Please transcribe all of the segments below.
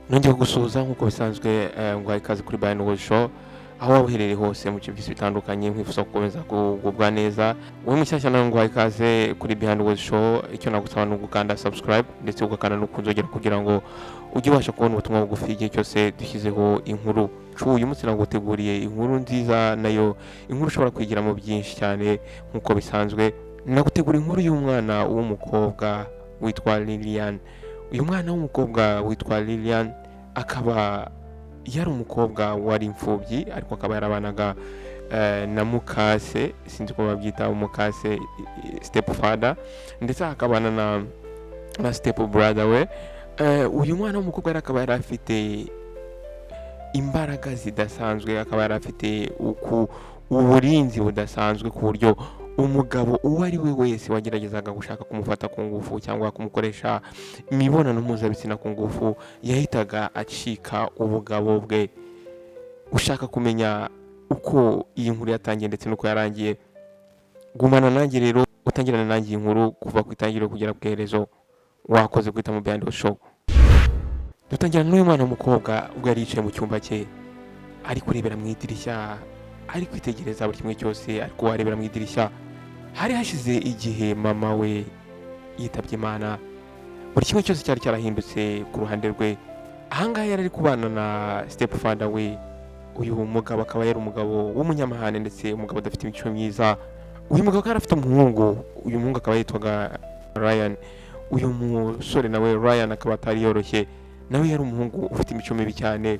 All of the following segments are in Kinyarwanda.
Nongeye kugusuhuza nk'uko bisanzwe, nguhaye ikaze kuri Bayern World Show, aho waba uherereye hose mu bice by'isi bitandukanye. Nkwifuza gukomeza kugubwa neza. Wowe mushyashya nawe, nguhaye ikaze kuri Behind World Show. Icyo nagusaba ni ugukanda subscribe ndetse ugakanda no ku nzogera kugira ngo ujye ubasha kubona ubutumwa bugufi igihe cyose dushyizeho inkuru. Uyu munsi naguteguriye inkuru nziza, nayo inkuru ushobora kwigiramo byinshi cyane. Nk'uko bisanzwe, nagutegura inkuru y'umwana w'umukobwa witwa Lilian. Uyu mwana w'umukobwa witwa Lilian akaba yari umukobwa wari imfubyi, ariko akaba yarabanaga na mukase, sinzi ko babyita umukase, step father, ndetse akabana na step brother we. Uyu mwana w'umukobwa rero akaba yari afite imbaraga zidasanzwe, akaba yari afite uburinzi budasanzwe, ku buryo umugabo uwo ari we wese wageragezaga gushaka kumufata ku ngufu cyangwa kumukoresha imibonano mpuzabitsina ku ngufu yahitaga acika ubugabo bwe. Ushaka kumenya uko iyi nkuru yatangiye ndetse n'uko yarangiye, gumana nanjye rero, utangirana nanjye iyi nkuru kuva ku itangiriro kugera ku iherezo. Wakoze guhita mu Behind the Show. Dutangira n'uyu mwana w'umukobwa ubwo yari yicaye mu cyumba cye, ari kurebera mu idirishya, ari kwitegereza buri kimwe cyose ariko warebera mu idirishya. Hari hashize igihe mama we yitabye Imana, buri kimwe cyose cyari cyarahindutse ku ruhande rwe. Ahangaha yari ari kubana na step father we. Uyu mugabo akaba yari umugabo w'umunyamahane ndetse umugabo udafite imico myiza. Uyu mugabo akaba yari afite umuhungu, uyu muhungu akaba yitwaga Ryan. Uyu musore nawe Ryan akaba atari yoroshye, nawe yari umuhungu ufite imico mibi cyane.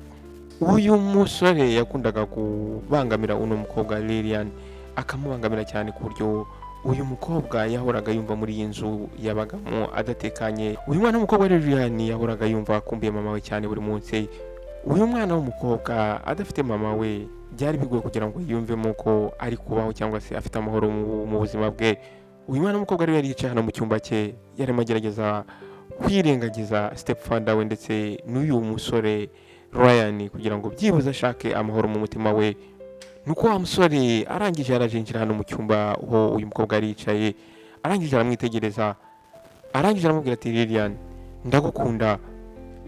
Uyu musore yakundaga kubangamira uno mukobwa Lilian, akamubangamira cyane ku buryo uyu mukobwa yahoraga yumva muri iyi nzu yabagamo adatekanye. Uyu mwana w'umukobwa Lilian yahoraga yumva akumbuye mama we cyane buri munsi. Uyu mwana w'umukobwa adafite mama we byari bigoye kugira ngo yiyumvemo ko ari kubaho cyangwa se afite amahoro mu buzima bwe. Uyu mwana w'umukobwa rero yari yicaye hano mu cyumba cye, yarimo agerageza kwirengagiza step father we ndetse n'uyu musore Ryan kugira ngo byibuze ashake amahoro mu mutima we. Nuko wa musore arangije arajinjira hano mu cyumba aho uyu mukobwa yari yicaye, arangije aramwitegereza, arangije aramubwira ati: "Lilian, ndagukunda."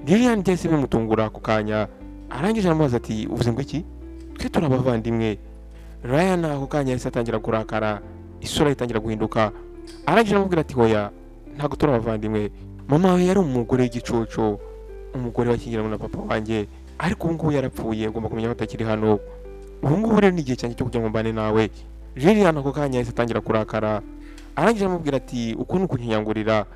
Lilian byahise bimutungura ako kanya. Arangije aramubaza ati: "Uvuze ngo iki? Twe turi abavandimwe." Ryan ako kanya yahise atangira kurakara, isura ye itangira guhinduka. Arangije aramubwira ati: "Hoya, ntabwo turi abavandimwe. Mama wawe yari umugore w'igicucu, umugore washyingiranywe na papa wanjye, ariko ubu ngubu yarapfuye. Ugomba kumenya ko atakiri hano. Ubu ngubu rero ni igihe cyanjye cyo kugira ngo mbane nawe." Lilian ako kanya yahise atangira kurakara, arangije aramubwira ati: "Uku ni ukunyinyangurira.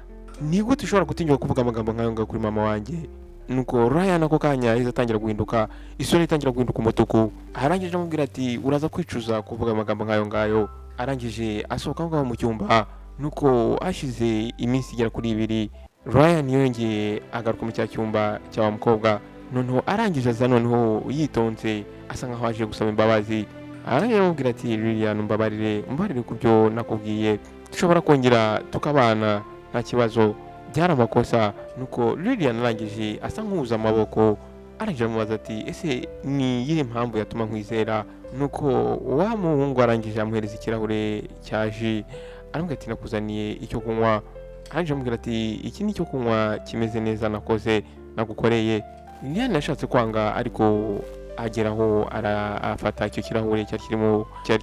Ni gute ushobora gutinyuka kuvuga amagambo nk'ayo ngayo kuri mama wanjye?" Nuko Ryan ako kanya yahise atangira guhinduka, isura ye itangira guhinduka umutuku. Arangije aramubwira ati: "Uraza kwicuza kuvuga amagambo nk'ayo ngayo." Arangije asohoka aho ngaho mu cyumba. Nuko hashize iminsi igera kuri 2, Ryan yongeye agaruka mu cya cyumba cya wa mukobwa. Noneho arangije aza noneho yitonze, asa nkaho aje gusaba imbabazi. Arangije aramubwira ati: "Lilian, umbabarire, umbabarire ku byo nakubwiye. Dushobora kongera tukabana, nta kibazo, byari amakosa." Nuko Lilian arangije asa nk'uhuza amaboko, arangije amubaza ati: "Ese ni iyihe mpamvu yatuma nkwizera?" Nuko wa muhungu arangije amuhereza ikirahure cya jus, aramubwira ati: "Nakuzaniye icyo kunywa." Arangije amubwira ati: "Iki ni icyo kunywa kimeze neza nakoze, nagukoreye." Lilian yashatse kwanga, ariko ageraho afata icyo kirahure cyari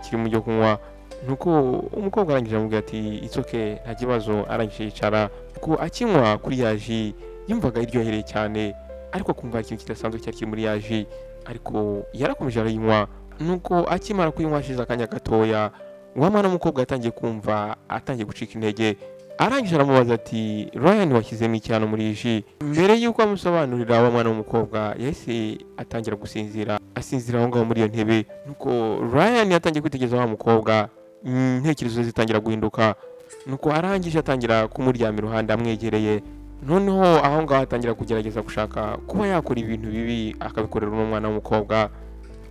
kirimo ibyo kunywa. Nuko umukobwa arangije aramubwira ati: "It's okay, nta kibazo." Arangije yicara ko akinywa kuri ya jus, yumvaga iryohereye cyane, ariko akumva hari ikintu kidasanzwe cyari kiri muri ya jus, ariko yarakomeje arayinywa. Nuko akimara kuyinywa, hashize akanya gatoya, wa mwana w'umukobwa yatangiye kumva atangiye gucika intege. Arangije aramubaza ati: "Ryan, washyizemo iki hano muri iyi jus?" Mbere y'uko amusobanurira, wa mwana w'umukobwa yahise atangira gusinzira, asinzira aho ngaho muri iyo ntebe. Nuko Ryan yatangiye kwitegereza wa mukobwa, intekerezo ze zitangira guhinduka. Nuko arangije atangira kumuryama iruhande, amwegereye. Noneho aho ngaho atangira kugerageza gushaka kuba yakora ibintu bibi, akabikorera uno mwana w'umukobwa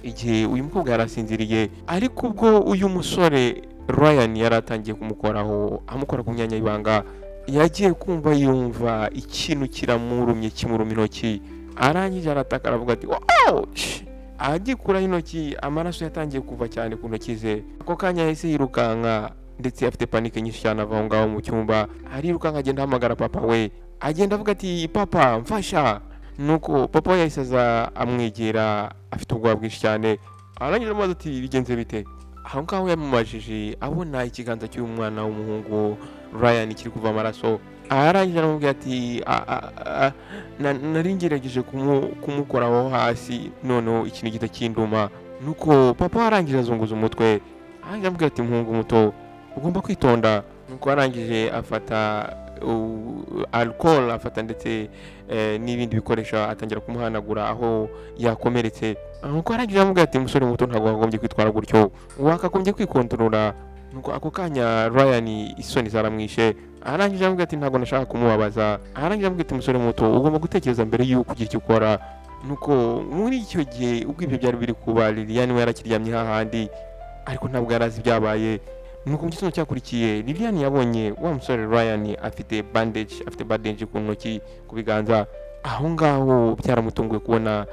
igihe uyu mukobwa yari asinziriye. Ariko ubwo uyu musore Ryan yari atangiye kumukoraho, amukora ku myanya y'ibanga, yagiye kumva yumva ikintu kiramurumye, kimuruma intoki. Arangije arataka, aravuga ati: "Ouch!" Agikuraho intoki, amaraso yatangiye kuva cyane ku ntoki ze. Ako kanya yahise yirukanka, ndetse afite panique nyinshi cyane, ava aho ngaho mu cyumba, arirukanka agenda ahamagara papa we, agenda avuga ati: "Papa, mfasha." Nuko papa we yahise aza amwegera afite ubwoba bwinshi cyane, arangije amubaza ati: "Bigenze bite?" Aho ngaho yamubajije abona ikiganza cy'uyu mwana w'umuhungu Ryan kiri kuva amaraso. Arangije aramubwira ati: "Nari ngerageje kumukoraho hasi, noneho ikintu gihita kinduma." Nuko papa arangije azunguza umutwe, arangije aramubwira ati: "Muhungu muto, ugomba kwitonda." Nuko arangije afata alcohol, afata ndetse n'ibindi bikoresho, atangira kumuhanagura aho yakomeretse. Nuko arangije aramubwira ati: "Musore muto, ntabwo wakagombye kwitwara gutyo, wakagombye kwikontorora." Nuko ako kanya Ryan isoni zaramwishe, arangije aramubwira ati: "Ntabwo nashaka kumubabaza." Arangije aramubwira ati: "Musore muto, ugomba gutekereza mbere y'uko ugira icyo ukora." Nuko muri icyo gihe ubwo ibyo byari biri kuba, Liliane we yarakiryamye hahandi, ariko ntabwo yari azi ibyabaye. Nuko mu gitondo cyakurikiye, Liliane yabonye wa musore Ryan afite bandage ku ntoki, ku biganza. Aho ngaho byaramutunguye kubona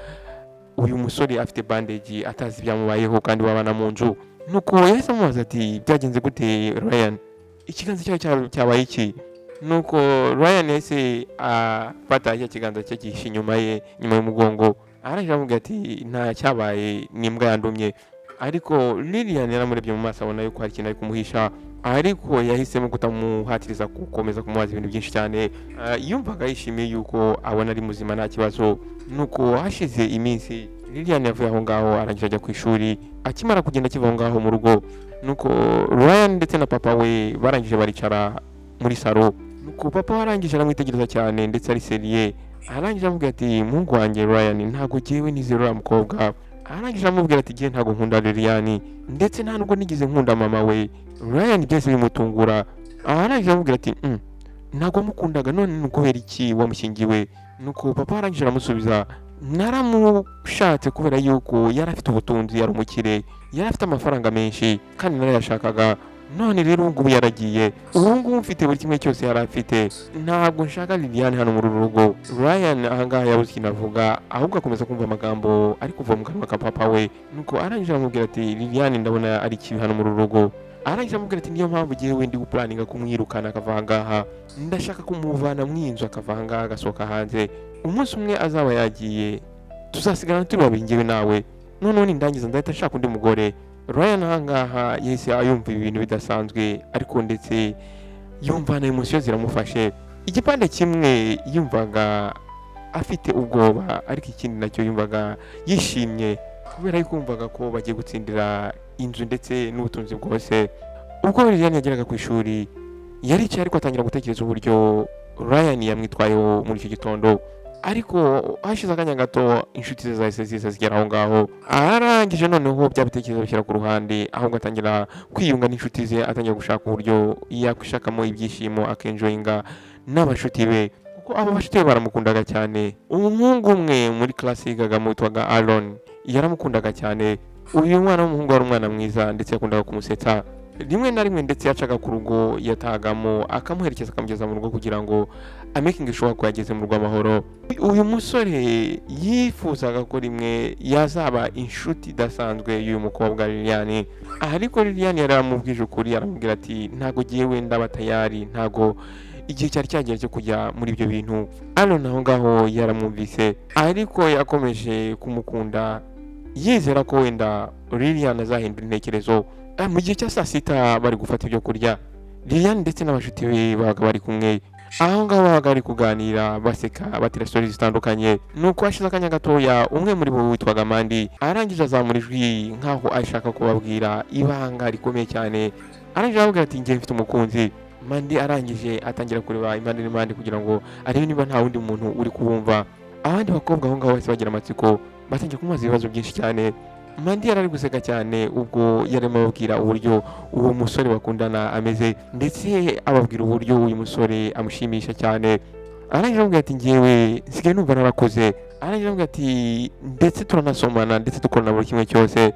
uyu musore afite bandage, atazi ibyamubayeho kandi babana mu nzu. Nuko yahise amubaza ati: "Byagenze gute, Ryan? Ikiganza cyawe cyabaye iki?" Nuko Ryan yahise afata cya kiganza cye gihishe inyuma ye, inyuma y'umugongo, arangije aramubwira ati: "Nta cyabaye, ni imbwa yandumye." Ariko Lilian yaramurebye mu maso, abona yuko hari ikintu ari kumuhisha, ariko yahisemo kutamuhatiriza gukomeza kumubaza ibintu byinshi cyane. Yumvaga yishimiye yuko abona ari muzima, nta kibazo. Nuko hashize iminsi, Lilian yavuye aho ngaho, arangije ajya ku ishuri. Akimara kugenda, akiva aho ngaho mu rugo, nuko Ryan ndetse na papa we barangije baricara muri salo. Nuko papa we arangije aramwitegereza cyane ndetse ari sérieux, arangije aramubwira ati: "Muhungu wanjye Ryan, ntabwo jyewe nizera uriya mukobwa." Arangije aramubwira ati: "Jyewe ntabwo nkunda Lilian, ndetse nta nubwo nigeze nkunda mama we." Ryan byose bimutungura, arangije aramubwira ati: "Ntabwo wamukundaga, none ni ukubera iki wamushyingiwe?" Nuko papa arangije aramusubiza: "Naramushatse kubera yuko yari afite ubutunzi, yari umukire, yari afite amafaranga menshi kandi narayashakaga. None rero ubu ngubu yaragiye, ubu ngubu mfite buri kimwe cyose yari afite. Ntabwo nshaka Liliane hano muri uru rugo." Ryan ahangaha yabuze ikintu avuga, ahubwo akomeza kumva amagambo ari kuva mu kanwa ka papa we. Nuko arangije aramubwira ati: "Liliane ndabona ari kibi hano muri uru rugo." Arangije aramubwira ati: "Niyo mpamvu jyewe ndi guplanninga kumwirukana akava ahangaha. Ndashaka kumuvana mu inzu, akava ahangaha, agasohoka hanze. Umunsi umwe azaba yagiye, tuzasigarana turi babiri, njyewe nawe. Noneho nindangiza ndahita nshaka undi mugore." Ryan ahangaha yahise yumva ibintu bidasanzwe, ariko ndetse yumva na émotion ziramufashe. Igipande kimwe yumvaga afite ubwoba, ariko ikindi nacyo yumvaga yishimye kubera yuko yumvaga ko bagiye gutsindira inzu ndetse n'ubutunzi bwose. Ubwo Liliane yageraga ku ishuri, yaricaye ariko atangira gutekereza uburyo Ryan yamwitwayeho muri icyo gitondo. Ariko hashize akanya gato, inshuti ze zahise ziza zigera aho ngaho. Arangije noneho bya bitekerezo bishyira ku ruhande, ahubwo atangira kwiyunga n'inshuti ze, atangira gushaka uburyo yakwishakamo ibyishimo, akenjoyinga n'abashuti be, kuko abo bashuti be baramukundaga cyane. Umuhungu umwe muri class yigagamo witwaga Aaron yaramukundaga cyane. Uyu mwana w'umuhungu wari umwana mwiza, ndetse yakundaga kumusetsa rimwe na rimwe, ndetse yacaga ku rugo yatahagamo akamuherekeza, akamugeza mu rugo kugira ngo amakinge sure ko yageze mu rugo amahoro. Uyu musore yifuzaga ko rimwe yazaba inshuti idasanzwe y'uyu mukobwa Liliane, ariko Liliane yari yaramubwije ukuri, aramubwira ati: "Ntabwo jyewe ndaba tayari, ntabwo igihe cyari cyagera cyo kujya muri ibyo bintu." Aaron aho ngaho yaramwumvise, ariko yakomeje kumukunda yizera ko wenda Liliane azahindura intekerezo. Mu gihe cya saa sita bari gufata ibyo kurya, Liliane ndetse n'abashuti be babaga bari kumwe aho ngaho, babaga bari kuganira, baseka, batera stories zitandukanye. Nuko hashize akanya gatoya, umwe muri bo witwaga Mandi arangije azamura ijwi nk'aho ashaka kubabwira ibanga rikomeye cyane. Arangije arababwira ati: "Njye mfite umukunzi." Mandi arangije atangira kureba impande n'impande kugira ngo arebe niba nta wundi muntu uri kubumva. Abandi bakobwa aho ngaho bahise bagira amatsiko, batangiye kumubaza ibibazo byinshi cyane. Mandi yari ari guseka cyane ubwo yarimo ababwira uburyo uwo musore bakundana ameze, ndetse ababwira uburyo uyu musore amushimisha cyane. Arangije aramubwira ati: "Njyewe nsigaye numva narakuze." Arangije aramubwira ati: "Ndetse turanasomana, ndetse dukorana buri kimwe cyose."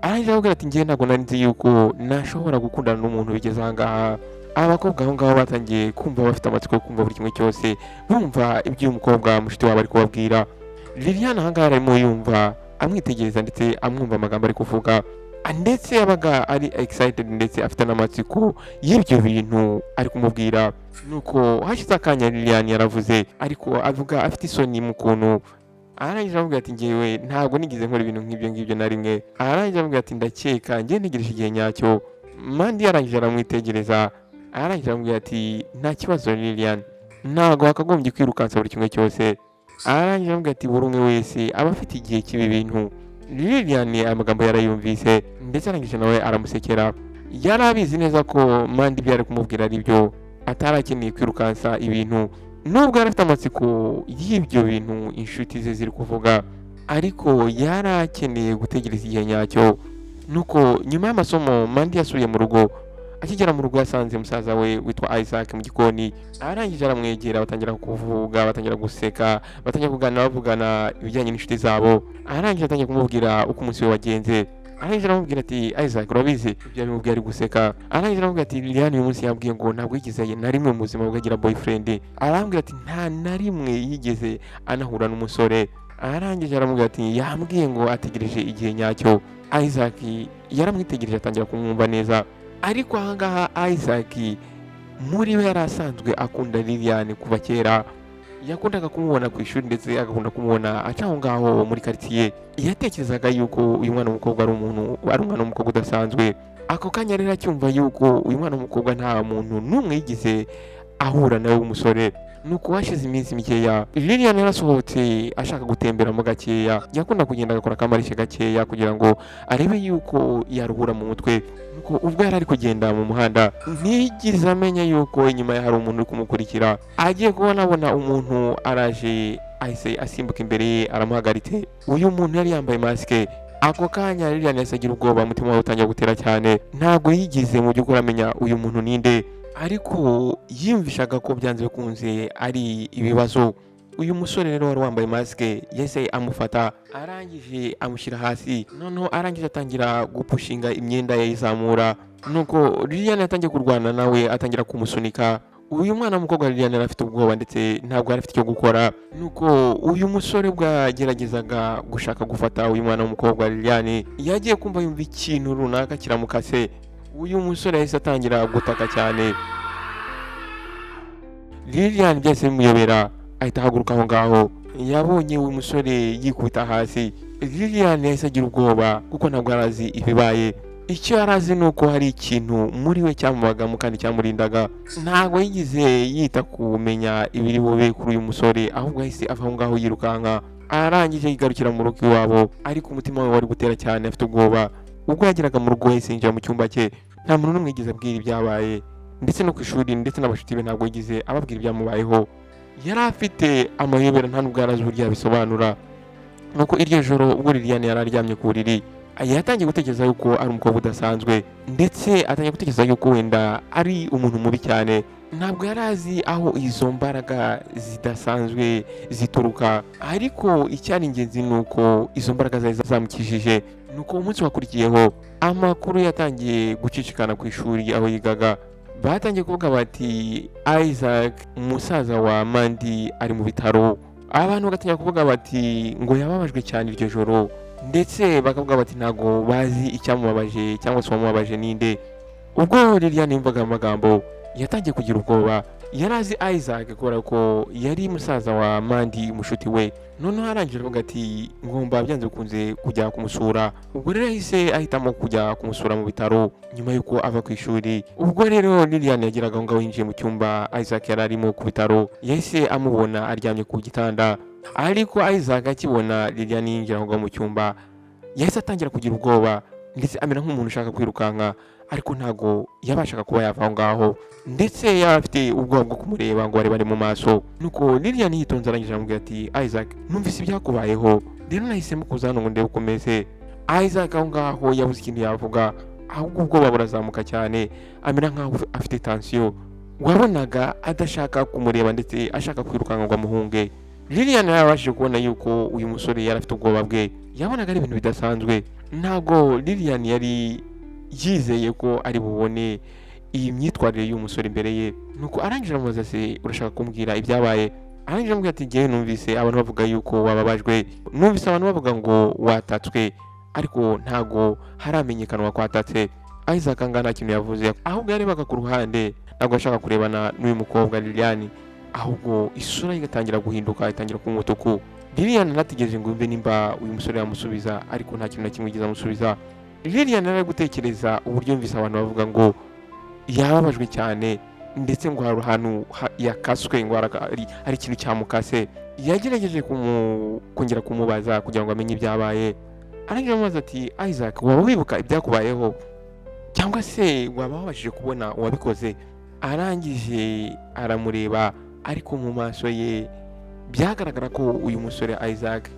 Arangije aramubwira ati: "Njyewe ntabwo nari nzi yuko nashobora gukundana n'umuntu bigeze aha ngaha." Aba bakobwa aho ngaho batangiye kumva bafite amatsiko yo kumva buri kimwe cyose, bumva ibyo uyu mukobwa mushiki wabo ari kubabwira. Liliane aha ngaha arimo yumva, amwitegereza ndetse amwumva amagambo ari kuvuga. Ndetse yabaga ari excited, ndetse afite n'amatsiko y'ibyo bintu ari kumubwira. Nuko hashize akanya Lilian yaravuze, ariko avuga afite isoni mu kuntu. Arangije aramubwira ati: "Ngewe ntabwo nigeze nkora ibintu nk'ibyo ngibyo na rimwe." Arangije aramubwira ati: "Ndakeka ngewe ntegereje igihe nyacyo." Mandi yarangije aramwitegereza, arangije aramubwira ati: "Nta kibazo Lilian, ntabwo wakagombye kwirukansa buri kimwe cyose." Arangije aramubwira ati: "Buri umwe wese aba afite igihe cy'ibi bintu." Lilian aya magambo yarayumvise, ndetse arangije nawe aramusekera. Yari abizi neza ko Mandi ibyo ari kumubwira ari byo, atari akeneye kwirukansa ibintu, nubwo yari afite amatsiko y'ibyo bintu inshuti ze ziri kuvuga, ariko yari akeneye gutegereza igihe nyacyo. Nuko nyuma y'amasomo Mandi yasubiye mu rugo. Akigera mu rugo yasanze musaza we witwa Isaac mu gikoni. Arangije aramwegera, batangira kuvuga, batangira guseka, batangira kuganira, bavugana ibijyanye n'inshuti zabo. Arangije atangira kumubwira uko umunsi we wagenze. Arangije aramubwira ati: "Isaac, urabizi?" Ibyo yabimubwiye ari guseka. Arangije aramubwira ati: "Liliane uyu munsi yambwiye ngo ntabwo yigeze na rimwe mu buzima bwe agira boyfriend." Arambwira ati nta na rimwe yigeze anahura n'umusore. Arangije aramubwira ati: "Yambwiye ngo ategereje igihe nyacyo." Isaac yaramwitegereje, atangira kumwumva neza. Ariko ahangaha Isaac muri we yari asanzwe akunda Liliane kuva kera. Yakundaga kumubona ku ishuri, ndetse agakunda kumubona aca aho ngaho muri karitsiye. Yatekerezaga yuko uyu mwana w'umukobwa ari umuntu, ari umwana w'umukobwa udasanzwe. Ako kanya rero acyumva yuko uyu mwana w'umukobwa nta muntu n'umwe yigeze ahura nawe w'umusore. Nuko hashize iminsi mikeya Lilian yarasohotse ashaka gutemberamo gakeya. Yakunda kugenda agakora akamarishe gakeya kugira ngo arebe yuko yaruhura mu mutwe. Nuko ubwo yari ari kugenda mu muhanda, ntiyigeze amenya yuko inyuma ye hari umuntu uri kumukurikira. Agiye kubona abona umuntu araje, ahise asimbuka imbere ye, aramuhagaritse. Uyu muntu yari yambaye masike. Ako kanya Lilian yahise agira ubwoba, umutima we utangira gutera cyane. Ntabwo yigeze mu by'ukuri amenya uyu muntu ninde, ariko yiyumvishaga ko byanze bikunze ari ibibazo. Uyu musore rero wari wambaye masike yahise amufata, arangije amushyira hasi. Noneho arangije atangira gupushinga imyenda yayizamura. Nuko Lilian yatangiye kurwana nawe, atangira kumusunika. Uyu mwana w'umukobwa Lilian yari afite ubwoba, ndetse ntabwo yari afite icyo gukora. Nuko uyu musore ubwo yageragezaga gushaka gufata uyu mwana w'umukobwa Lilian, yagiye kumva yumva ikintu runaka kiramukase. Uyu musore yahise atangira gutaka cyane. Lilian byahise bimuyobera, ahita ahaguruka aho ngaho. Yabonye uyu musore yikubita hasi. Lilian yahise agira ubwoba kuko ntabwo yari azi ibibaye. Icyo yari azi ni uko hari ikintu muri we cyamubagamo kandi cyamurindaga. Ntabwo yigeze yita kumenya ibiri bube kuri uyu musore, ahubwo yahise ava aho ngaho yirukanka. Arangije yigarukira mu rugo iwabo, ariko umutima we wari gutera cyane, afite ubwoba. Ubwo yageraga mu rugo yahise yinjira mu cyumba cye. Nta muntu n'umwe yigeze abwira ibyabaye, ndetse no ku ishuri, ndetse n'abashuti be ntabwo yigeze ababwira ibyamubayeho. Yari afite amayobera, nta nubwo yari azi uburyo yabisobanura. Nuko iryo joro ubwo Liliane yari aryamye ku buriri, yatangiye gutekereza yuko ari umukobwa udasanzwe, ndetse atangiye gutekereza yuko wenda ari umuntu mubi cyane. Ntabwo yari azi aho izo mbaraga zidasanzwe zituruka, ariko icyari ingenzi ni uko izo mbaraga zari zamukijije. Nuko umunsi wakurikiyeho amakuru yatangiye gucicikana ku ishuri aho yigaga. Batangiye kuvuga bati: "Isaac, umusaza wa Mandi, ari mu bitaro." Abantu bagatangira kuvuga bati ngo yababajwe cyane iryo joro, ndetse bakavuga bati ntabwo bazi icyamubabaje cyangwa se uwamubabaje ninde. Ubwo Liliane yumvaga amagambo yatangiye kugira ubwoba. Yari azi Isaac kubera ko yari musaza wa Mandi, mushuti we. Noneho arangije aravuga ati: "Ngomba byanze bikunze kujya kumusura." Ubwo rero yahise ahitamo kujya kumusura mu bitaro nyuma y'uko ava ku ishuri. Ubwo rero Liliane yageraga aho ngaho, yinjiye mu cyumba Isaac yari arimo ku bitaro, yahise amubona aryamye ku gitanda. Ariko Isaac akibona Liliane yinjira aho ngaho mu cyumba, yahise atangira kugira ubwoba, ndetse amera nk'umuntu ushaka kwirukanka, ariko ntabwo yabashaga kuba yava aho ngaho, ndetse yari afite ubwoba bwo kumureba ngo barebane mu maso. Nuko Lilian yitonze arangije aramubwira ati: "Isaac, numvise ibyakubayeho, rero nahisemo kuza hano ngo ndebe uko umeze." Isaac aho ngaho yabuze ikintu yavuga, ahubwo ubwoba burazamuka cyane, amera nkaho afite tension. Wabonaga adashaka kumureba, ndetse ashaka kwirukanka ngo amuhunge. Lilian yarabashije kubona yuko uyu musore yari afite ubwoba bwe. Yabonaga ari ibintu bidasanzwe. Ntabwo Lilian yari yizeye ko ari bubone iyi myitwarire y'uyu musore imbere ye. Nuko arangije aramubaza: "Se urashaka kumbwira ibyabaye?" Arangije aramubwira ati: "Njyewe numvise abantu bavuga yuko wababajwe, numvise abantu bavuga ngo watatswe." Ariko ntago haramenyekana wakwatatse. Isaac ngaha nta kintu yavuze, ahubwo yarebaga ku ruhande. Ntabwo ashaka kurebana n'uyu mukobwa Lilian, ahubwo isura ye igatangira guhinduka, itangira kuba umutuku. Lilian anategereje ngo yumve nimba uyu musore yamusubiza, ariko nta kintu na kimwe yigeze amusubiza. Lilian yari ari gutekereza uburyo yumvise abantu bavuga ngo yababajwe cyane, ndetse ngo hari ahantu yakaswe, ngo hari ikintu cyamukase. Yagerageje kongera kumubaza kugira ngo amenye ibyabaye. Arangije amubaza ati: "Isaac, waba wibuka ibyakubayeho, cyangwa se waba wabashije kubona uwabikoze?" Arangije aramureba, ariko mu maso ye byagaragara ko uyu musore Isaac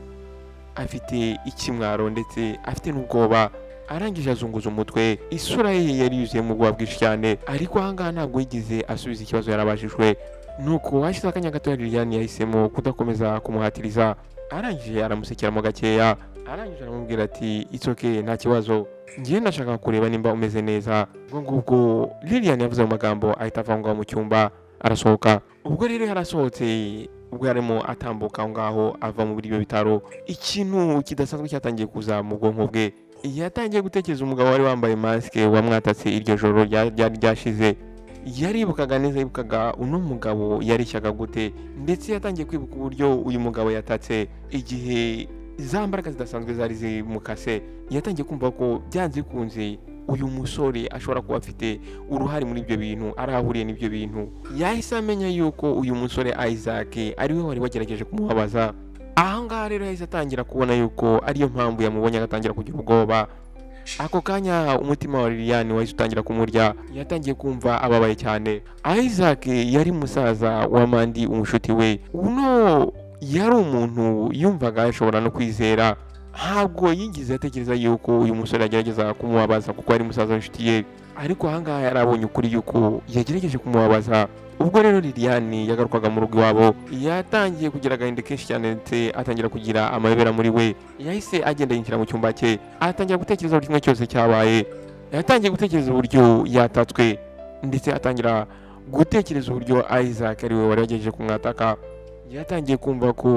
afite ikimwaro, ndetse afite n'ubwoba. Arangije azunguza umutwe, isura ye yari yuzuyemo ubwoba bwinshi cyane, ariko ahangaha ntabwo yigeze asubiza ikibazo yarabajijwe. Nuko hashize akanya gato, Lilian yahisemo kudakomeza kumuhatiriza. Arangije aramusekeramo gakeya, arangije aramubwira ati: "It's okay, nta kibazo, ngiye ndashaka kureba nimba umeze neza." Ubwo ngubwo Lilian yavuze mu magambo, ahita ava aho ngaho mu cyumba, arasohoka. Ubwo rero yarasohotse, ubwo yarimo atambuka aho ngaho ava muri ibyo bitaro, ikintu kidasanzwe cyatangiye kuza mu bwonko bwe. Yatangiye gutekereza umugabo wari wambaye masike wamwatatse iryo joro ryari ryashize. Yaribukaga neza, yibukaga uno mugabo yareshyaga gute, ndetse yatangiye kwibuka uburyo uyu mugabo yatatse igihe za mbaraga zidasanzwe zari zimukase. Yatangiye kumva ko byanze bikunze uyu musore ashobora kuba afite uruhare muri ibyo bintu, ari aho ahuriye n'ibyo bintu. Yahise amenya yuko uyu musore Isaac ari we wari wagerageje kumubabaza. Aha ngaha rero yahise atangira kubona yuko ariyo mpamvu yamubonye agatangira kugira ubwoba. Ako kanya umutima wa Liliane wahise utangira kumurya, yatangiye kumva ababaye cyane. Isaac yari musaza wa Mandi, umushuti we. Uno yari umuntu yumvaga ashobora no kwizera. Ntabwo yigeze atekereza yuko uyu musore yagerageza kumubabaza, kuko yari musaza w'inshuti ye, ariko ahangaha yari abonye ukuri yuko yagerageje kumubabaza. Ubwo rero Liliane yagarukaga mu rugo iwabo, yatangiye kugira agahinda kenshi cyane, ndetse atangira kugira amayobera muri we. Yahise agenda yinjira mu cyumba cye, atangira gutekereza buri kimwe cyose cyabaye. Yatangiye gutekereza uburyo yatatswe, ndetse atangira gutekereza uburyo Isaac ari we wari wagerageje kumwataka. Yatangiye kumva ko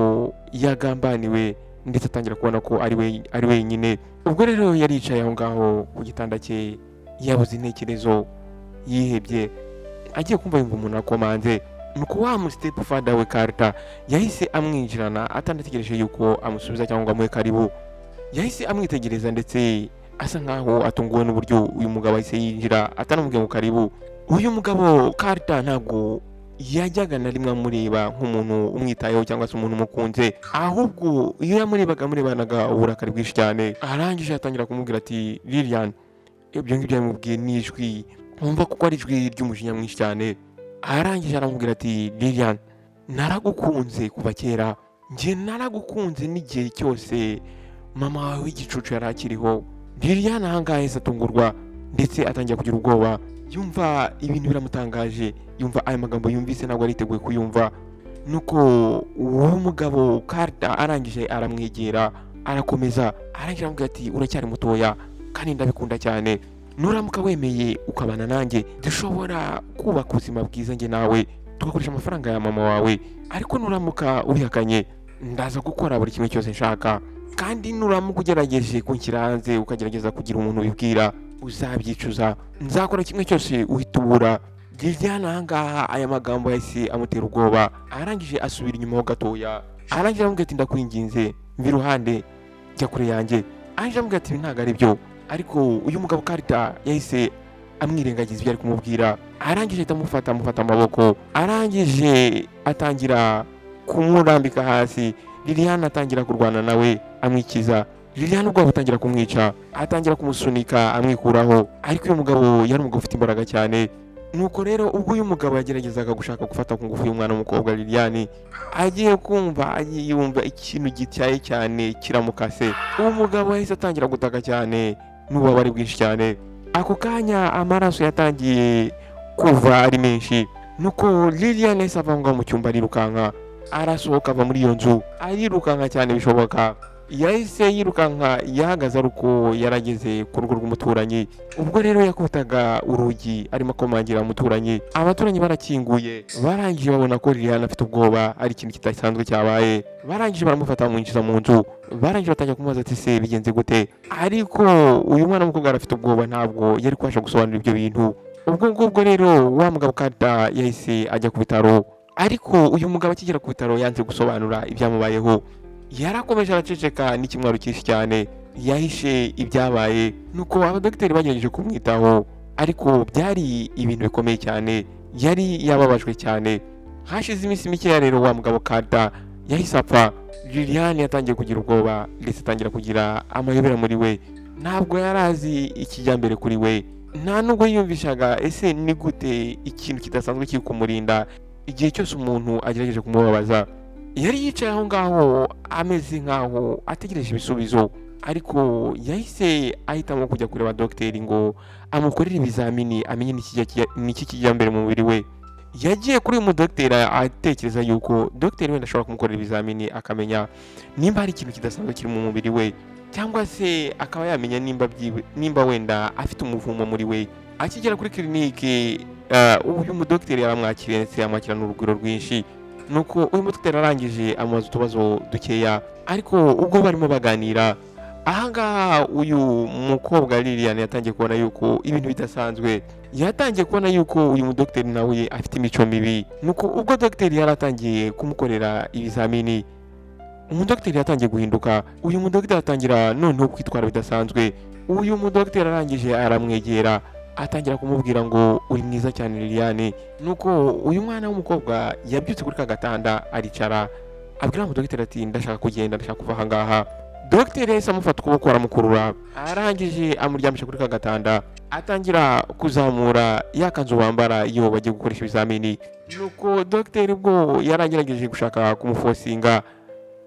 yagambaniwe, ndetse atangira kubona ko ari we ari wenyine. Ubwo rero yari yicaye aho ngaho ku gitanda cye, yabuze intekerezo, yihebye, agiye kumva yumva umuntu akomanze. Nuko wa mu step father we Carter yahise amwinjirana, atanategereje yuko amusubiza cyangwa ngo amuhe karibu. Yahise amwitegereza, ndetse asa nkaho atunguwe n'uburyo uyu mugabo ahise yinjira atanamubwiye ngo karibu. Uyu mugabo Carter ntabwo yajyaga na rimwe amureba nk'umuntu umwitayeho cyangwa se umuntu umukunze, ahubwo iyo yamurebaga amurebanaga uburakari bwinshi cyane. Arangije atangira kumubwira ati: "Lilian." Ibyo ngibyo yamubwiye n'ijwi wumva kuko ari ijwi ry'umujinya mwinshi cyane. Arangije aramubwira ati: "Lilian, naragukunze kuva kera, njye naragukunze n'igihe cyose mama wawe w'igicucu yari akiriho." Lilian ahangaha yahise atungurwa, ndetse atangira kugira ubwoba, yumva ibintu biramutangaje, yumva aya magambo yumvise ntabwo ariteguye kuyumva. Nuko uwo mugabo Carter arangije aramwegera, arakomeza, arangije aramubwira ati: "Uracyari mutoya kandi ndabikunda cyane. Nuramuka wemeye ukabana nanjye, dushobora kubaka ubuzima bwiza njye nawe, tugakoresha amafaranga ya mama wawe. Ariko nuramuka ubihakanye, ndaza gukora buri kimwe cyose nshaka, kandi nuramuka ugerageje kunshyira hanze, ukagerageza kugira umuntu ubibwira, uzabyicuza. Nzakora kimwe cyose uhita ubura." Liliane ahangaha aya magambo yahise amutera ubwoba. Arangije asubira inyuma ho gatoya, arangije aramubwira ati: "Ndakwinginze, mva iruhande, jya kure yanjye." Arangije aramubwira ati: "Ibi ntabwo ari byo." Ariko uyu mugabo Carter yahise amwirengagiza ibyo ari kumubwira. Arangije ahita amufata amaboko, arangije atangira kumurambika hasi. Liliane atangira kurwana nawe, amwikiza. Liliane ubwoba butangira kumwica, atangira kumusunika amwikuraho, ariko uyu mugabo yari umugabo ufite imbaraga cyane. Nuko rero ubwo uyu mugabo yageragezaga gushaka gufata ku ngufu y'umwana w'umukobwa Liliane, agiye kumva, agiye yumva ikintu gityaye cyane kiramukase. Uwo mugabo yahise atangira gutaka cyane n'ububabare bwinshi cyane. Ako kanya amaraso yatangiye kuva ari menshi. Nuko Liliane yahise ava aho ngaho mu cyumba, arirukanka, arasohoka, ava muri iyo nzu, arirukanka cyane bishoboka. Yahise yirukanka, yahagaze ari uko yarageze ku rugo rw'umuturanyi. Ubwo rero yakubitaga urugi arimo akomangira umuturanyi, abaturanyi barakinguye, barangije babona ko Liliane afite ubwoba, ari ikintu kidasanzwe cyabaye. Barangije baramufata, bamwinjiza mu nzu, barangije batangira kumubaza ati: "Se bigenze gute?" Ariko uyu mwana w'umukobwa yari afite ubwoba, ntabwo yari kubasha gusobanura ibyo bintu. Ubwo ngubwo rero wa mugabo Carter yahise ajya ku bitaro, ariko uyu mugabo akigera ku bitaro yanze gusobanura ibyamubayeho. Yarakomeje araceceka n'ikimwaro cyinshi cyane, yahishe ibyabaye. Nuko abadogiteri bagerageje kumwitaho, ariko byari ibintu bikomeye cyane, yari yababajwe cyane. Hashize iminsi mikeya rero wa mugabo Carter yahise apfa. Liliane yatangiye kugira ubwoba, ndetse atangira kugira amayobera muri we. Ntabwo yari azi ikijyambere kuri we, nta nubwo yiyumvishaga ese ni gute ikintu kidasanzwe kiri kumurinda igihe cyose umuntu agerageje kumubabaza. Yari yicaye aho ngaho ameze nkaho ategereje ibisubizo, ariko yahise ahitamo kujya kureba dogiteri ngo amukorere ibizamini, amenye n'iki kijya mbere mu mubiri we. Yagiye kuri uyu mudogiteri atekereza yuko dogiteri wenda ashobora kumukorera ibizamini, akamenya nimba hari ikintu kidasanzwe kiri mu mubiri we, cyangwa se akaba yamenya nimba wenda afite umuvumo muri we. Akigera kuri kirinike, uyu mudogiteri yaramwakiriye, ndetse yamwakirana urugwiro rwinshi. Nuko uyu mudogiteri arangije amubaza utubazo dukeya, ariko ubwo barimo baganira ahangaha, uyu mukobwa Lilian yatangiye kubona yuko ibintu bidasanzwe. Yatangiye kubona yuko uyu mudogiteri nawe afite imico mibi. Nuko ubwo dogiteri yari atangiye kumukorera ibizamini, umudogiteri yatangiye guhinduka. Uyu mudogiteri atangira noneho kwitwara bidasanzwe. Uyu mudogiteri arangije aramwegera, atangira kumubwira ngo: "Uri mwiza cyane, Liliane." Nuko uyu mwana w'umukobwa yabyutse kuri ka gatanda, aricara, abwira umudogiteri ati: "Ndashaka kugenda, ndashaka kuva aha ngaha." Dogiteri yahise amufata ukuboko aramukurura, arangije amuryamisha kuri ka gatanda, atangira kuzamura ya kanzu bambara iyo bagiye gukoresha ibizamini. Nuko dogiteri ubwo yaragerageje gushaka kumufosinga,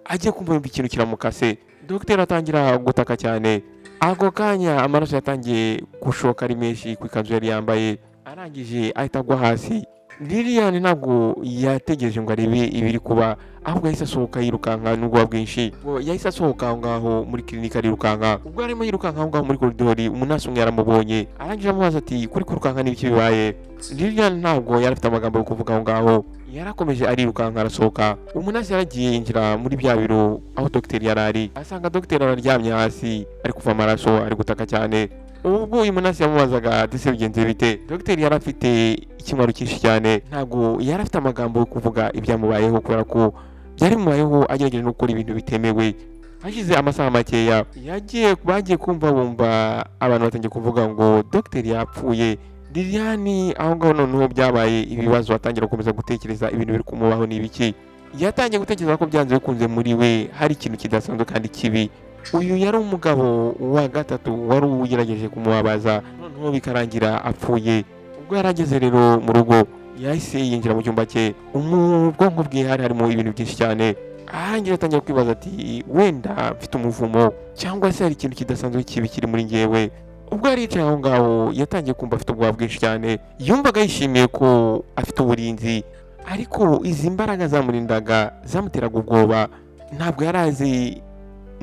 agiye kumva yumva ikintu kiramukase. Dogiteri atangira gutaka cyane. Ako kanya amaraso yatangiye gushoka ari menshi ku ikanzu yari yambaye, arangije ahita agwa hasi. Lilian ntabwo yategereje ngo arebe ibiri kuba, ahubwo yahise asohoka yirukanka n'ubwoba bwinshi. Ubwo yahise asohoka aho ngaho muri kirinike arirukanka. Ubwo arimo yirukanka aho ngaho muri koridori, umunasi umwe yaramubonye, arangije amubaza ati: "Kuri kwirukanka n'ibiki bibaye?" Lilian ntabwo yari afite amagambo yo kuvuga aho ngaho, yarakomeje arirukanka arasohoka. Umunasi yaragiye yinjira muri bya biro aho dogiteri yari ari, asanga dogiteri araryamye hasi, ari kuva amaraso, ari gutaka cyane. Ubwo uyu munasi yamubazaga ati: "Se bigenze bite?" Dogiteri yari afite ikimwaro cyinshi cyane, ntabwo yari afite amagambo yo kuvuga ibyamubayeho, kubera ko byari bimubayeho agerageje no gukora ibintu bitemewe. Hashize amasaha makeya yagiye, bagiye kumva bumva abantu batangiye kuvuga ngo dogiteri yapfuye. Liliane aho ngaho noneho byabaye ibibazo, atangira gukomeza gutekereza ibintu biri kumubaho ni ibiki. Yatangiye gutekereza ko byanze bikunze muri we hari ikintu kidasanzwe kandi kibi. Uyu yari umugabo wa gatatu wari ugerageje kumubabaza, noneho bikarangira apfuye. Ubwo yari ageze rero mu rugo, yahise yinjira mu cyumba cye. Mu bwonko bwe hari harimo ibintu byinshi cyane. Ahangira atangira kwibaza ati: "Wenda mfite umuvumo, cyangwa se hari ikintu kidasanzwe kibi kiri muri njyewe." Ubwo yari yicaye aho ngaho, yatangiye kumva afite ubwoba bwinshi cyane. Yumvaga yishimiye ko afite uburinzi, ariko izi mbaraga zamurindaga zamuteraga ubwoba. Ntabwo yari azi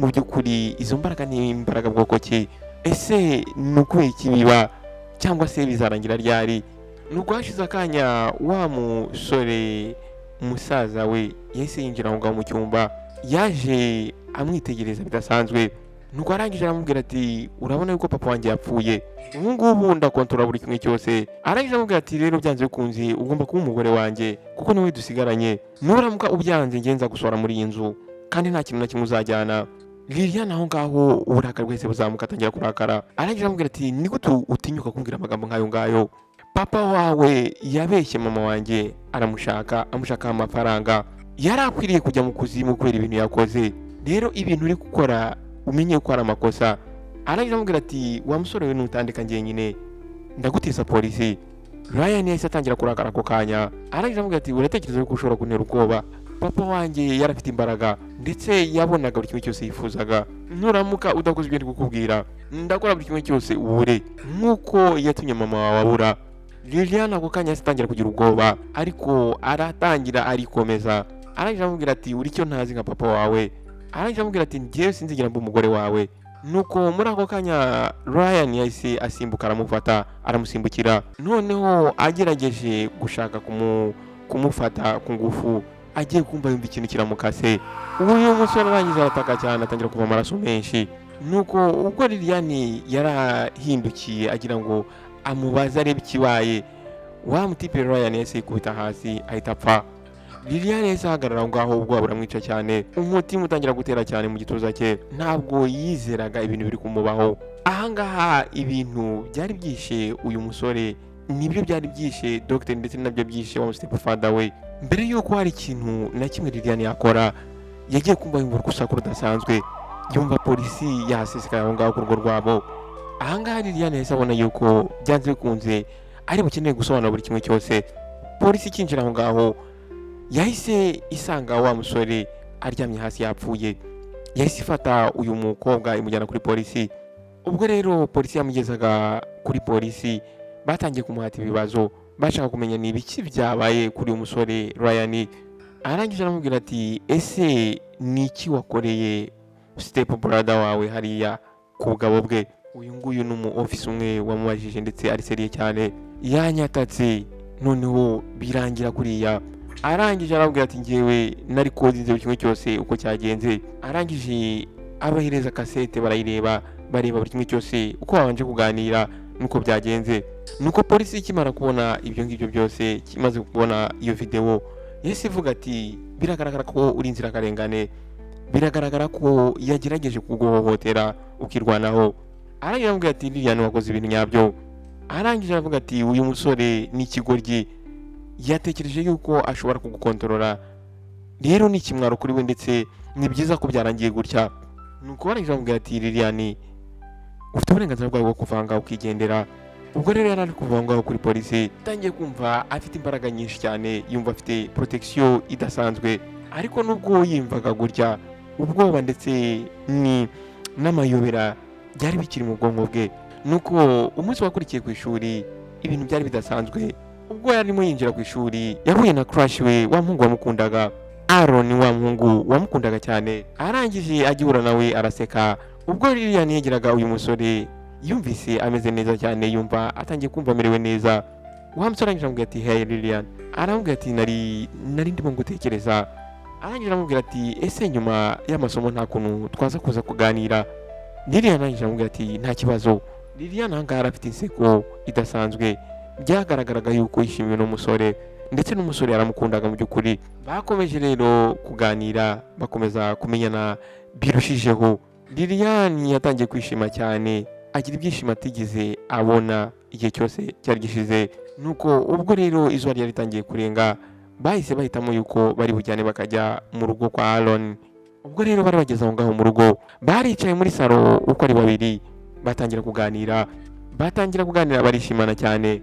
mu by'ukuri izo mbaraga ni imbaraga bwoko ki, ese ni ukubera iki biba, cyangwa se bizarangira ryari? Nubwo hashize akanya, wa musore musaza we yahise yinjira aho ngaho mu cyumba. Yaje amwitegereza bidasanzwe, nuko arangije aramubwira ati: "Urabona yuko papa wanjye yapfuye, ubu ngubu ndakontorora buri kimwe cyose." Arangije aramubwira ati: "Rero byanze bikunze ugomba kuba umugore wanjye, kuko niwe dusigaranye. Nuramuka ubyanze, ngenza gusohora muri iyi nzu, kandi nta kintu na kimwe uzajyana." Liliane aho ngaho uburakari bwahise buzamuka, atangira kurakara. Arangije aramubwira ati: "Ni gute utinyuka kumbwira amagambo nk'ayo ngayo? Papa wawe yabeshye mama wanjye, aramushaka, amushakaho amafaranga. Yari akwiriye kujya mu kuzimu kubera ibintu yakoze. Rero ibintu uri gukora umenye ko ari amakosa." Arangije aramubwira ati: "Wa musore we, nutandika njyenyine ndaguteza polisi." Ryan yahise atangira kurakara ako kanya. Arangije aramubwira ati: "Uratekereza ko ushobora kuntera ubwoba? Papa wanjye yari afite imbaraga, ndetse yabonaga buri kimwe cyose yifuzaga. Nuramuka udakoze ibyo ndi kukubwira, ndakora buri kimwe cyose ubure nk'uko yatumye mama wawe abura." Liliane ako kanya yahise atangira kugira ubwoba, ariko aratangira arikomeza. Arangije aramubwira ati: "Uri icyo ntazi nka papa wawe." Arangije amubwira ati: "Njyewe sinzigera mba umugore wawe." Nuko muri ako kanya Ryan yahise asimbuka, aramufata, aramusimbukira. Noneho agerageje gushaka kumufata ku ngufu, agiye kumva yumva ikintu kiramukase. Uyu musore arangije arataka cyane, atangira kuva amaraso menshi. Nuko ubwo Liliane yarahindukiye agira ngo amubaze arebe ikibaye, wa mutipe Ryan yahise yikubita hasi, ahita apfa. Liliane yahise ahagarara aho ngaho, ubwoba buramwica cyane, umutima utangira gutera cyane mu gituza cye. Ntabwo yizeraga ibintu biri kumubaho ahangaha. Ibintu byari byishe uyu musore nibyo byari byishe dogiteri, ndetse nabyo byishe wa step father we. Mbere y'uko hari ikintu na kimwe Liliane yakora, yagiye kumva yumva urusaku rudasanzwe, yumva polisi yahasesekaye aho ngaho ku rugo rwabo. Ahangaha Liliane yahise abona yuko byanze bikunze ari bukeneye gusobanura buri kimwe cyose. Polisi ikinjira aho ngaho yahise isanga wa musore aryamye hasi yapfuye. Yahise ifata uyu mukobwa imujyana kuri polisi. Ubwo rero polisi yamugezaga kuri polisi, batangiye kumuhata ibibazo, bashaka kumenya ni ibiki byabaye kuri uyu musore Ryan. Arangije aramubwira ati: "Ese ni iki wakoreye step brother wawe hariya ku bugabo bwe?" Uyu nguyu ni umu officer umwe wamubajije, ndetse ari sérieux cyane. "Yanyatatse, noneho birangira kuriya." Arangije arabwira ati: "Ngewe nari koza buri kimwe cyose uko cyagenze." Arangije abahereza kasete, barayireba, bareba buri kimwe cyose uko babanje kuganira nuko byagenze. Nuko polisi ikimara kubona ibyo ngibyo byose, kimaze kubona iyo videwo, yahise ivuga ati: "Biragaragara ko uri inzirakarengane, biragaragara ko yagerageje kuguhohotera ukirwanaho." Arangije aramubwira ati: "Lilian, wakoze ibintu nyabyo." Arangije aravuga ati: "Uyu musore ni ikigoryi, yatekereje yuko ashobora kugukontorora, rero ni ikimwaro kuri we, ndetse ni byiza ko byarangiye gutya." Nuko barangije bamubwira ati: "Lilian, ufite uburenganzira bwawe bwo kuva ngaho ukigendera." Ubwo rero yari ari kuva ngaho kuri polisi, atangiye kumva afite imbaraga nyinshi cyane, yumva afite protection idasanzwe. Ariko nubwo yumvaga gutya, ubwoba ndetse ni n'amayobera byari bikiri mu bwonko bwe. Nuko umunsi wakurikiye ku ishuri ibintu byari bidasanzwe. Ubwo yarimo yinjira ku ishuri, yahuye na crush we, wa muhungu wamukundaga, Aaron, wa muhungu wamukundaga cyane. Arangije agihura nawe araseka. Ubwo Lilian yegeraga uyu musore, yumvise ameze neza cyane, yumva atangiye kumva amerewe neza. Wa musore arangije aramubwira ati: "Hey Lilian." Aramubwira ati: Nari ndimo gutekereza." Arangije aramubwira ati: "Ese nyuma y'amasomo nta kuntu twaza kuza kuganira?" Lilian arangije aramubwira ati: "Nta kibazo." Lilian ahangaha afite inseko idasanzwe, byagaragaraga yuko yishimiwe n'umusore, ndetse n'umusore yaramukundaga mu by'ukuri. Bakomeje rero kuganira, bakomeza kumenyana birushijeho. Lilian yatangiye kwishima cyane, agira ibyishimo atigeze abona igihe cyose cyari gishize. Nuko ubwo rero izuba ryari ritangiye kurenga, bahise bahitamo yuko bari bujyane bakajya mu rugo kwa Aaron. Ubwo rero bari bageze aho ngaho mu rugo, baricaye muri salo uko ari babiri, batangira kuganira, barishimana cyane.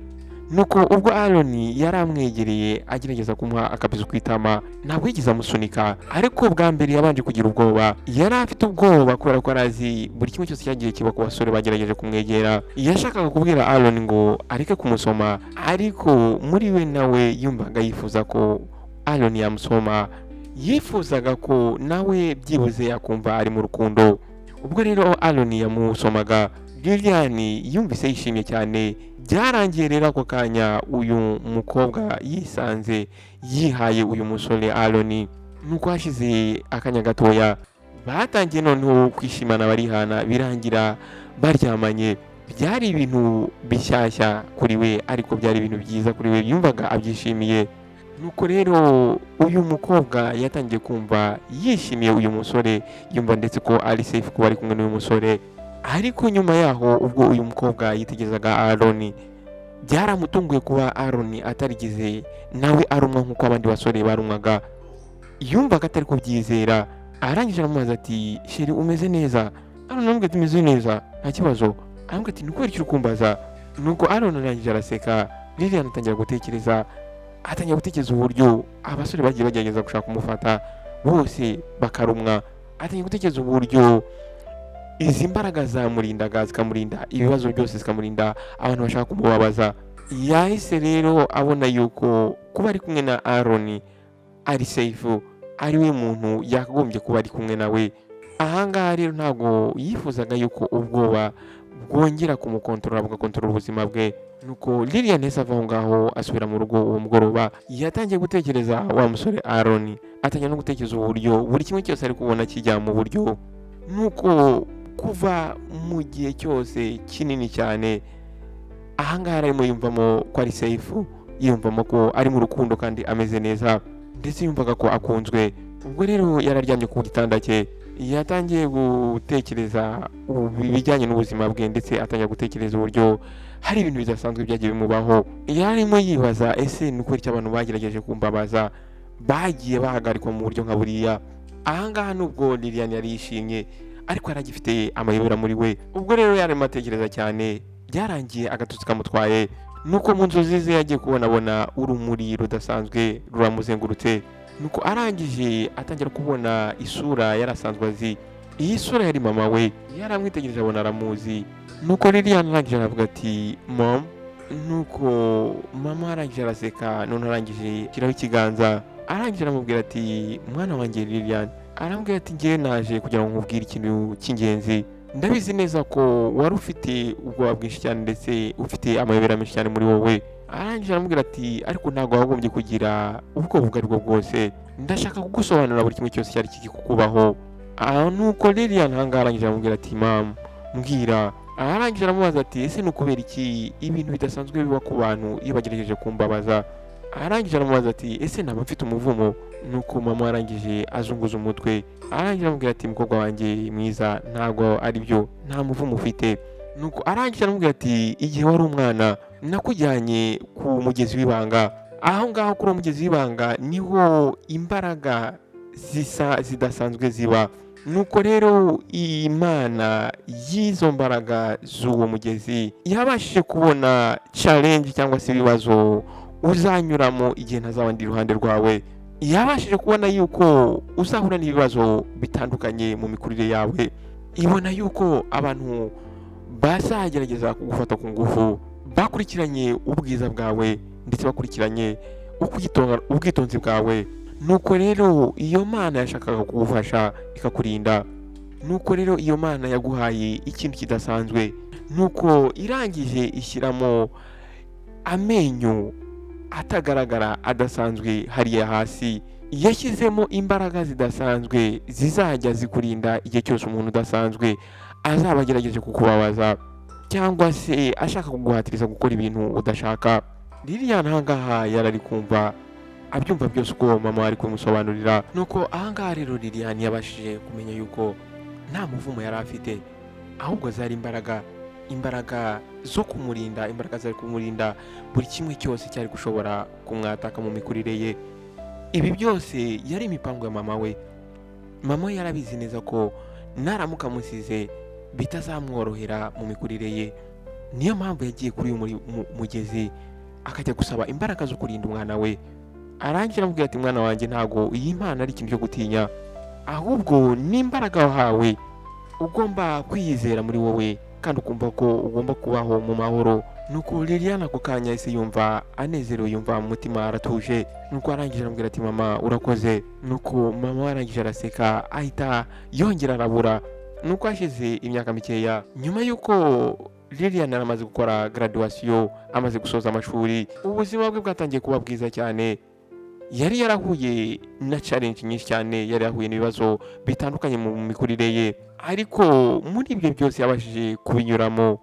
Nuko ubwo Aaron yari amwegereye agerageza kumuha akabizu ku itama, ntabwo yigeze amusunika, ariko bwa mbere yabanje kugira ubwoba. Yari afite ubwoba kubera ko arazi buri kimwe cyose cyagiye kiba ku basore bagerageje kumwegera. Yashakaga kubwira Aaron ngo areke kumusoma, ariko muri we nawe yumvaga yifuza ko Aaron yamusoma, yifuzaga ko nawe byibuze yakumva ari mu rukundo. Ubwo rero Aaron yamusomaga, Lilian yumvise yishimye cyane. Byarangiye rero ako kanya uyu mukobwa yisanze yihaye uyu musore Aaron. Nuko hashize akanya gatoya batangiye noneho kwishimana, barihana, birangira baryamanye. Byari ibintu bishyashya kuri we, ariko byari ibintu byiza kuri we, yumvaga abyishimiye. Nuko rero uyu mukobwa yatangiye kumva yishimiye uyu musore, yumva ndetse ko ari safe kuba ari kumwe n'uyu musore. Ariko nyuma yaho, ubwo uyu mukobwa yitegerezaga Aaron, byaramutunguye kuba Aaron atarigeze nawe arumwa nk'uko abandi basore barumwaga. Yumvaga atari kubyizera. Arangije aramubaza ati: "Chéri, umeze neza?" Aaron aramubwira ati: "Meze neza, nta kibazo." Aramubwira ati: "Ni ukubera icyo uri kumbaza?" Nuko Aaron arangije araseka. Lilian atangira gutekereza uburyo abasore bagiye bagerageza gushaka kumufata bose bakarumwa. Atangira gutekereza uburyo izi mbaraga zamurindaga, zikamurinda ibibazo byose, zikamurinda abantu bashaka kumubabaza. Yahise rero abona yuko kuba ari kumwe na Aaron ari safe. Ari we muntu yakagombye kuba ari kumwe nawe. Ahangaha rero ntabwo yifuzaga yuko ubwoba bwongera kumukontorora, bugakontorora ubuzima bwe. Nuko Lilian yahise ava aho ngaho, asubira mu rugo. Uwo mugoroba yatangiye gutekereza wa musore Aaron, atangira no gutekereza uburyo buri kimwe cyose ari kubona kijya mu buryo. Nuko kuva mu gihe cyose kinini cyane, ahangaha arimo yumvamo ko ari safe, yiyumvamo ko ari mu rukundo kandi ameze neza, ndetse yumvaga ko akunzwe. Ubwo rero yararyamye ku gitanda cye, yatangiye gutekereza ibijyanye n'ubuzima bwe, ndetse atangira gutekereza uburyo hari ibintu bidasanzwe byagiye bimubaho. Yarimo yibaza: ese ni ukuri icyo abantu bagerageje kumbabaza bagiye bahagarikwa mu buryo nka buriya? Ahangaha nubwo Lilian yari yishimye, ariko yari agifite amayobera muri we. Ubwo rero yarimo atekereza cyane, byarangiye agatotsi kamutwaye. Nuko mu nzozi ze yagiye kubonabona urumuri rudasanzwe ruramuzengurutse. Nuko arangije atangira kubona isura yari asanzwe azi. Iyi sura yari mama we. Yaramwitegereje, abona aramuzi. Nuko Lilian arangije aravuga ati: "Mom." Nuko mama arangije araseka, none arangije ashyiraho ikiganza, arangije aramubwira ati: "Mwana wanjye Lilian." Arambwira ati: "Ngewe naje kugira ngo nkubwire ikintu cy'ingenzi. Ndabizi neza ko wari ufite ubwoba bwinshi cyane, ndetse ufite amayobera menshi cyane muri wowe." Arangije aramubwira ati: "Ariko ntabwo wagombye kugira ubwoba ubwo aribwo bwose. Ndashaka kugusobanurira buri kimwe cyose cyari kiri kukubaho." Aha nuko Lilian ahangaha arangije aramubwira ati: "Mama, mbwira." Arangije aramubaza ati: "Ese ni ukubera iki ibintu bidasanzwe biba ku bantu iyo bagerageje kumbabaza?" Arangije aramubaza ati: "Ese naba mfite umuvumo?" Nuko mama arangije azunguza umutwe, arangije aramubwira ati: "Mukobwa wanjye mwiza, ntabwo ari byo, nta muvumo ufite." Nuko arangije aramubwira ati: "Igihe wari umwana nakujyanye ku mugezi w'ibanga. Aho ngaho kuri uwo mugezi w'ibanga niho imbaraga zisa zidasanzwe ziba. Nuko rero Imana y'izo mbaraga z'uwo mugezi yabashije kubona challenge cyangwa se ibibazo uzanyuramo igihe ntazaba ndi iruhande rwawe. Yabashije kubona yuko uzahura n'ibibazo bitandukanye mu mikurire yawe. Ibona yuko abantu bazagerageza kugufata ku ngufu bakurikiranye ubwiza bwawe, ndetse bakurikiranye ubwitonzi bwawe. Nuko rero iyo Mana yashakaga kugufasha ikakurinda. Nuko rero iyo Mana yaguhaye ikintu kidasanzwe. Nuko irangije ishyiramo amenyo atagaragara adasanzwe hariya hasi. Yashyizemo imbaraga zidasanzwe zizajya zikurinda igihe cyose umuntu udasanzwe azaba agerageje kukubabaza cyangwa se ashaka kuguhatiriza gukora ibintu udashaka." Lilian ahangaha yarari kumva, abyumva byose uko mama ari kumusobanurira. Nuko ahangaha rero Lilian yabashije kumenya yuko nta muvumo yari afite, ahubwo zari imbaraga, imbaraga zo kumurinda, imbaraga zari kumurinda buri kimwe cyose cyari gushobora kumwataka mu mikurire ye. Ibi byose yari imipango ya mama we. Mama we yarabizi neza ko naramuka amusize bitazamworohera mu mikurire ye. Niyo mpamvu yagiye kuri uyu mugezi akajya gusaba imbaraga zo kurinda umwana we. Arangira aramubwira ati: "Mwana wanjye, ntabwo iyi mpano ari ikintu cyo gutinya, ahubwo ni imbaraga wahawe. Ugomba kwiyizera muri wowe kandi ukumva ko ugomba kubaho mu mahoro." Nuko Liliane ako kanya yahise yumva anezerewe, yumva mu mutima aratuje. Nuko arangije aramubwira ati: "Mama, urakoze." Nuko mama we arangije araseka, ahita yongera arabura. Nuko hashize imyaka mikeya nyuma y'uko Liliane yaramaze gukora graduation, amaze gusoza amashuri, ubuzima bwe bwatangiye kuba bwiza cyane. Yari yarahuye na challenge nyinshi cyane, yari yahuye n'ibibazo bitandukanye mu mikurire ye, ariko muri ibyo byose yabashije kubinyuramo,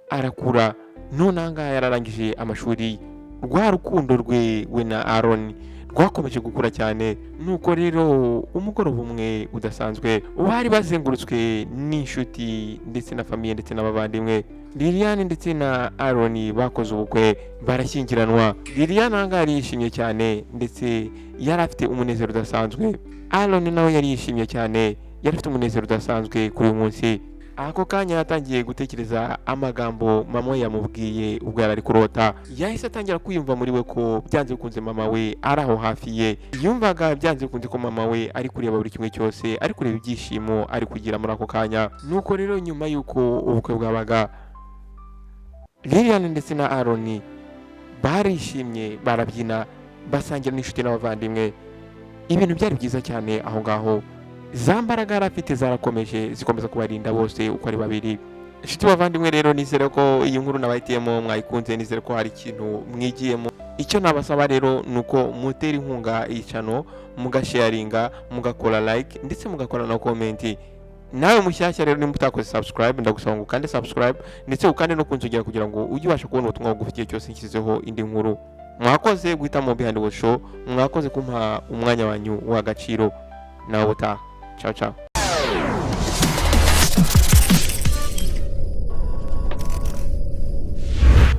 arakura. None aha ngaha yararangije amashuri. Rwa rukundo rwe we na Aaron rwakomeje gukura cyane. Nuko rero umugoroba umwe udasanzwe bari bazengurutswe n'inshuti ndetse na famille ndetse n'abavandimwe, Liliane ndetse na Aaron bakoze ubukwe, barashyingiranwa. Liliane aha ngaha yari yishimye cyane, ndetse yari afite umunezero udasanzwe. Aaron nawe yari yishimye cyane, yari afite umunezero udasanzwe kuri uyu munsi. Ako kanya yatangiye gutekereza amagambo mama we yamubwiye ubwo yari ari kurota. Yahise atangira kwiyumva muri we ko byanze bikunze mama we ari aho hafi ye. Yumvaga byanze bikunze ko mama we ari kureba buri kimwe cyose, ari kureba ibyishimo ari kugira muri ako kanya. Nuko rero nyuma y'uko ubukwe bwabaga, Lilian ndetse na Aaron barishimye, barabyina, basangira n'inshuti n'abavandimwe. Ibintu byari byiza cyane aho ngaho. Za mbaraga yari afite zarakomeje zikomeza kubarinda bose uko ari babiri. Inshuti bavandimwe rero, nizere ko iyi nkuru nabahitiyemo mwayikunze, nizere ko hari ikintu mwigiyemo. Icyo nabasaba rero ni uko mutera inkunga iyi channel, mugasharinga, mugakora like, ndetse mugakora na comment. Nawe mushyashya rero, nimba utakoze subscribe, ndagusaba ngo ukande subscribe, ndetse ukande no kunzogera kugira ngo ujye ubasha kubona ubutumwa bugufi igihe cyose nshyizeho indi nkuru. Mwakoze guhitamo Behind the Show, mwakoze kumpa umwanya wanyu w'agaciro. Nawe utaha, ciao ciao.